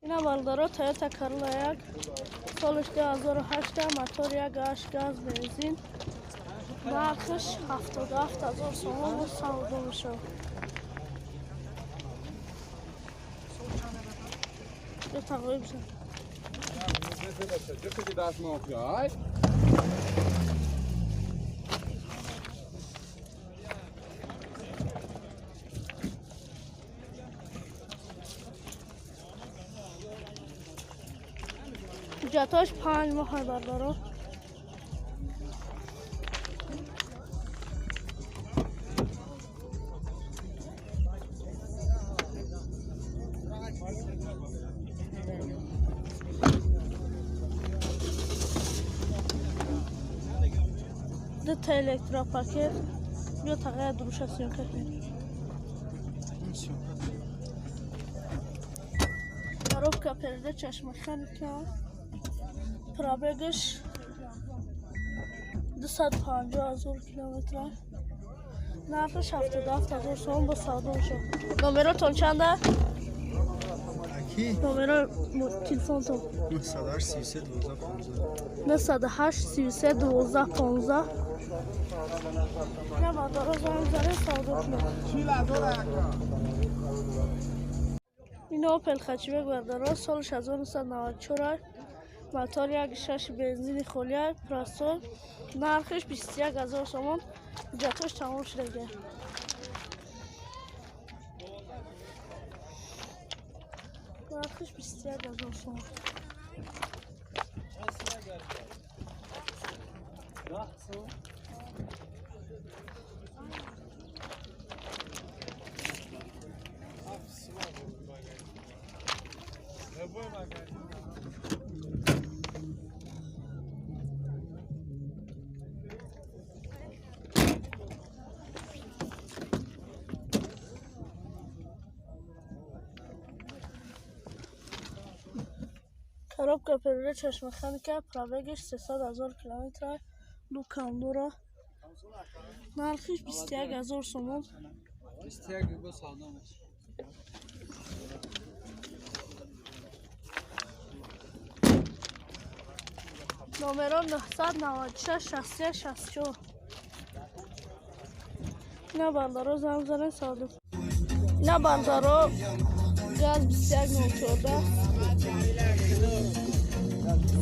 Ина бародаро Toyota Corolla 1 солиш 2008, мотор 1.8 газ бензин. Нархиш 77 000 сомон буд, савдо мешавад. Ё тағоиб шуд. Ҳуҷҷатҳош 5 моҳ бардаро. Дута электропакет. Биё, тағая, дуруша съёмка кунем. Коробка передач механика. Пробегаш 250 000 километр. Нархаш 77 000 сомон, бо савдо мешавад. Номеротон чанда? Ки? Номеро телефонтон. 908 33 12 15. 908 33 12 15. На бардоро занг занед, савдо кунед. Ин Опел хэтчбек, бардаро, соли 1994, мотор 1.6 бензини холия, простой. Нархиш 21 000 сомон. Ҳуҷҷатҳош тамом шудага. Нархиш 21 000 сомон. Коробка передач механика, пробегаш 300 000 километр, люкам дора. Нархиш 21 000 сомон. 21 бо савдо мешавад. Номеро 996 61 64. Ина бардаро занг занед, савдо. Ина бардаро газ 2104,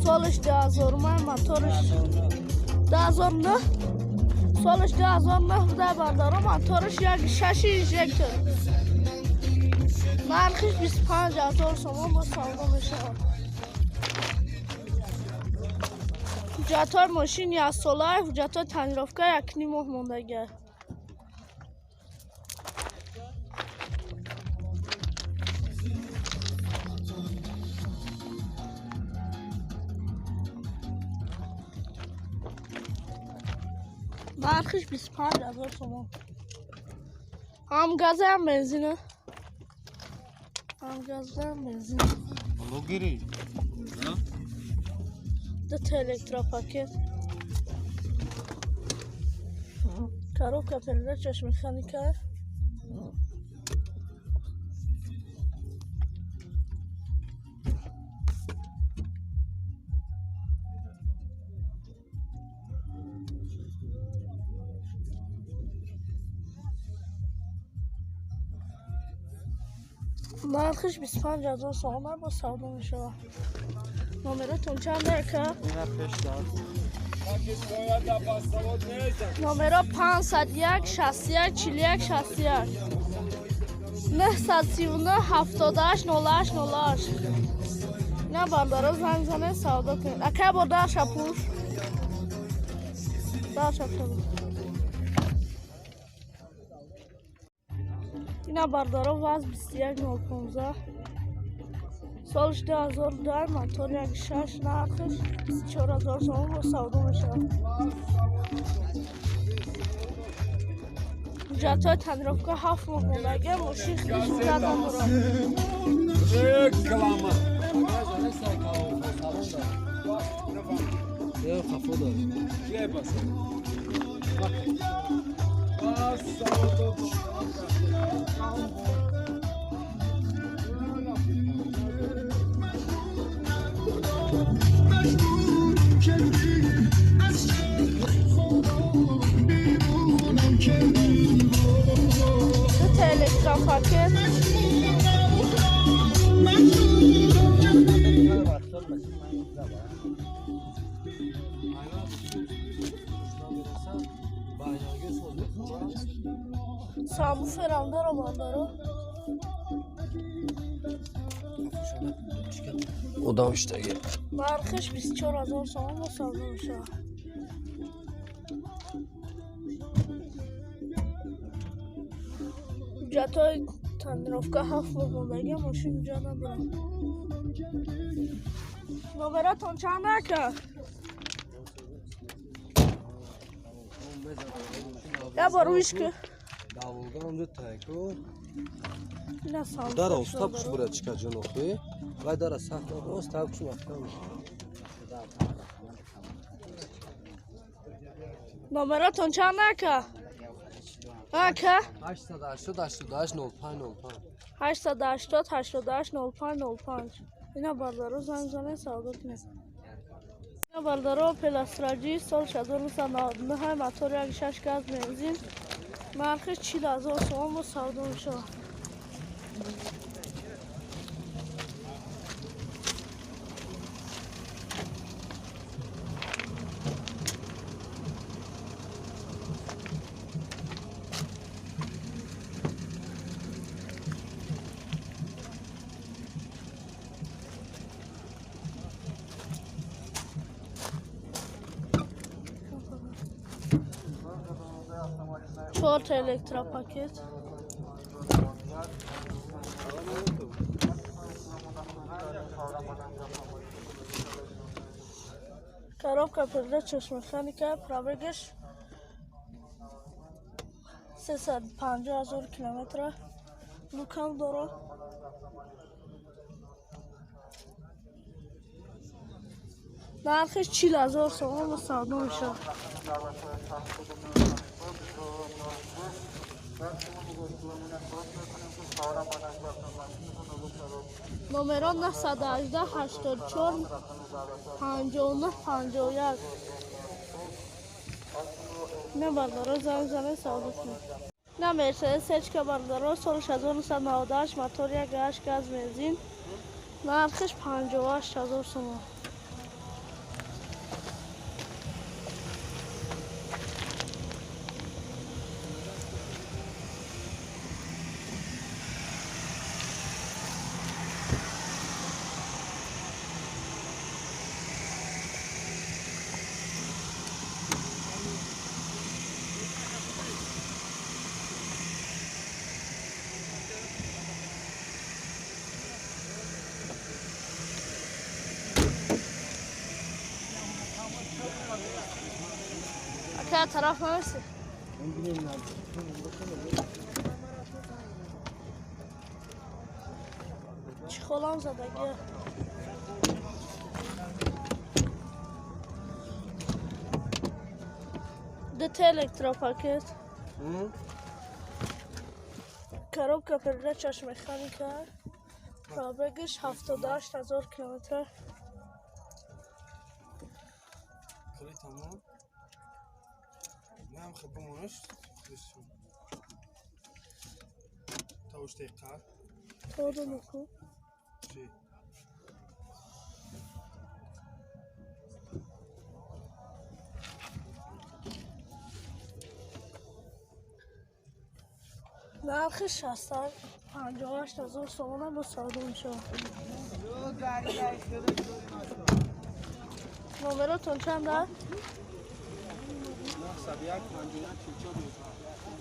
солиш 2000 май, моториш 2009, солиш 2009 буда, бардаро, моториш 1.6 инжектор. Нархиш 25 000 сомон, бо савдо мешавад. Ҳуҷҷатҳои мошин яксола, ҳуҷҷатҳои тонировка 1,5 моҳ мондагиа. Нархиш 25 000 сомон. Ҳам газа, ҳам бензина. Ҳам газа, ҳам бензин. Блогери? Дута электропакет. Коробка передачаш механика. Нархиш 25 000 сомон, бо савдо мешавад. Номеротон чанд, ака? Ина пеш дад. Номеро 501 61 41 61, 939 78 08 08. Ина бардаро занг занед, савдо кунед. Ака, бо дарша пуш. Дарша пуш. Ина бардаро ВАЗ 21015, солиш 2010, мотор 1.6, нархиш 24 000 сомон, бо савдо мешавад. Ҳуҷҷатҳои тонировка 7 моҳ мондагия, мошин худиш ҳуҷҷат надорад. Реклама. Е, хафо дад. Ке бас? Бас. Сабвуферам дора бародаро. Одам иштаги. Нархиш 24 000 сомон бо савдо мешавад. Ҳуҷҷатҳои тонировка 7 моҳ мондагия, мошин ҳуҷҷат надорад. Номератон чанд, ака? Я бор рӯиш ки. Дара уста пуш бура чика ҷонохи. Вай дара сахт оста пуш маҳкам. Номератон чанд, ака? Ака? 880 88 05 05. 880 88 05 05. Ина бардаро, занг занед, савдо кунед. Ина бардаро, Опел Астра Г, сол 1999, мотор 1,6 газ, бензин. Нархи 40 000 сомон бо савдо мешавад. Чорта электропакет. Коробка передачаш механика, пробегаш 350 000 километра. Люкам дора. Нархиш 40 000 сомон бо савдо мешавад. Номерон 918 84 59 51. Не бардаро, занг занед, савдо кунед. На Мерседес Ечка бардаро, соли 1998, мотор 1,8 газ, бензин. Нархиш 58 000 сомон. Ака, тараф намеси? Чехолам задагия. Дута электропакет. Коробка передачаш механика. Пробегаш 78 000 километр. Тамом. Нам хабамонаш. Та уште қар. Todo муку. Чи? Нархи 658 000 сомона бо савдо мешавад. Номеротон чанд аст?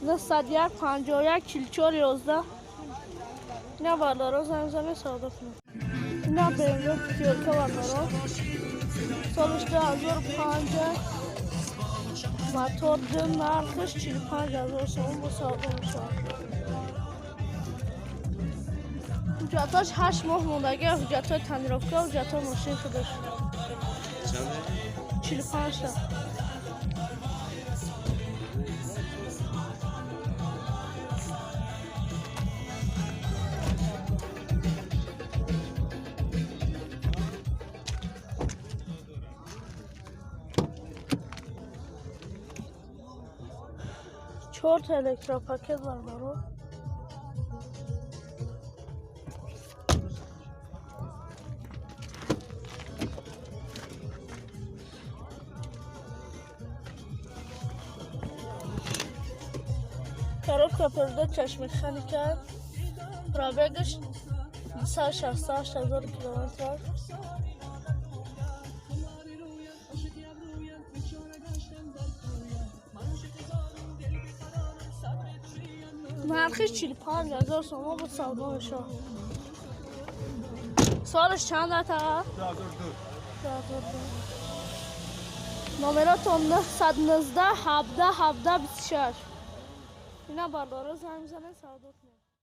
901 51 901 51 44 11. Ина бардаро, занг занед, савдо кунед. Ина БМВ пятёрка бардаро. Солиш 2005, мотор ду, нархиш 45 000 сомон бо савдо мешавад. Ҳуҷҷатҳош 8 моҳ мондагия, ҳуҷҷатҳои тонировка, ҳуҷҷатҳои мошини худаш. 45 та. Чорта электропакет бардаро. Коробка передач механика. Пробегаш 268 ҳазор километр. Нархиш 45 ҳазор сомон буд, савдо мешавад. Солаш чанд ата? 2002. 2002. Номеротон 919 17 17 26. Ина бардора занг мезанед, савдо кунед.